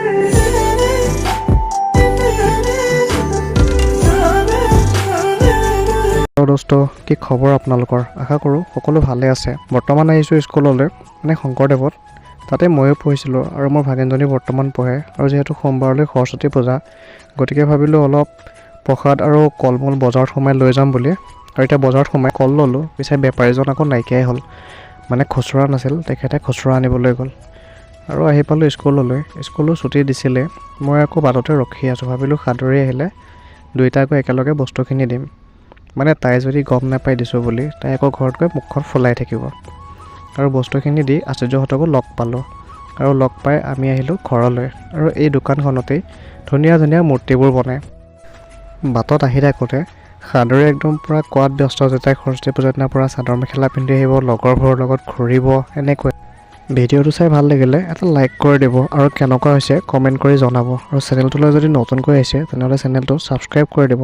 Hello' দোস্ত, কি খবৰ আপোনালোকৰ? আশা কৰোঁ সকলো ভালে আছে। বৰ্তমান আহিছোঁ স্কুললৈ, মানে শংকৰদেৱত। তাতে ময়ো পঢ়িছিলোঁ আৰু মোৰ ভাগিনজনী বৰ্তমান পঢ়ে। আৰু যিহেতু সোমবাৰলৈ সৰস্বতী পূজা, গতিকে ভাবিলোঁ অলপ প্ৰসাদ আৰু কল মূল বজাৰত সোমাই লৈ যাম বুলি। আৰু এতিয়া বজাৰত সোমাই কল ল'লোঁ। পিছে বেপাৰীজন আকৌ নাইকিয়াই হ'ল, মানে খুচুৰা নাছিল, তেখেতে খুচুৰা আনিবলৈ গ'ল। আৰু আহি পালোঁ স্কুললৈ। স্কুলো ছুটি দিছিলে। মই আকৌ বাটতে ৰখি আছোঁ। ভাবিলোঁ সাদৰী আহিলে দুয়োটা গৈ একেলগে বস্তুখিনি দিম। মানে তাই যদি গম নাপাই দিছোঁ বুলি, তাই আকৌ ঘৰত গৈ মুখখন ফুলাই থাকিব। আৰু বস্তুখিনি দি আচুৰ্যহঁতকো লগ পালোঁ আৰু লগ পাই আমি আহিলোঁ ঘৰলৈ। আৰু এই দোকানখনতেই ধুনীয়া ধুনীয়া মূৰ্তিবোৰ বনায়। বাটত আহি থাকোঁতে সাদৰী একদম পূৰা কোৱাত ব্যস্ত যে তাই সৰস্বতী পূজাৰ দিনা পূৰা চাদৰ মেখেলা পিন্ধি আহিব, লগৰবোৰৰ লগত ঘূৰিব এনেকৈ। ভিডিঅ'টো চাই ভাল লাগিলে এটা লাইক কৰি দিব আৰু কেনেকুৱা হৈছে কমেণ্ট কৰি জনাব। আৰু চেনেলটোলৈ যদি নতুনকৈ আহিছে, তেনেহ'লে চেনেলটো ছাবস্ক্ৰাইব কৰি দিব।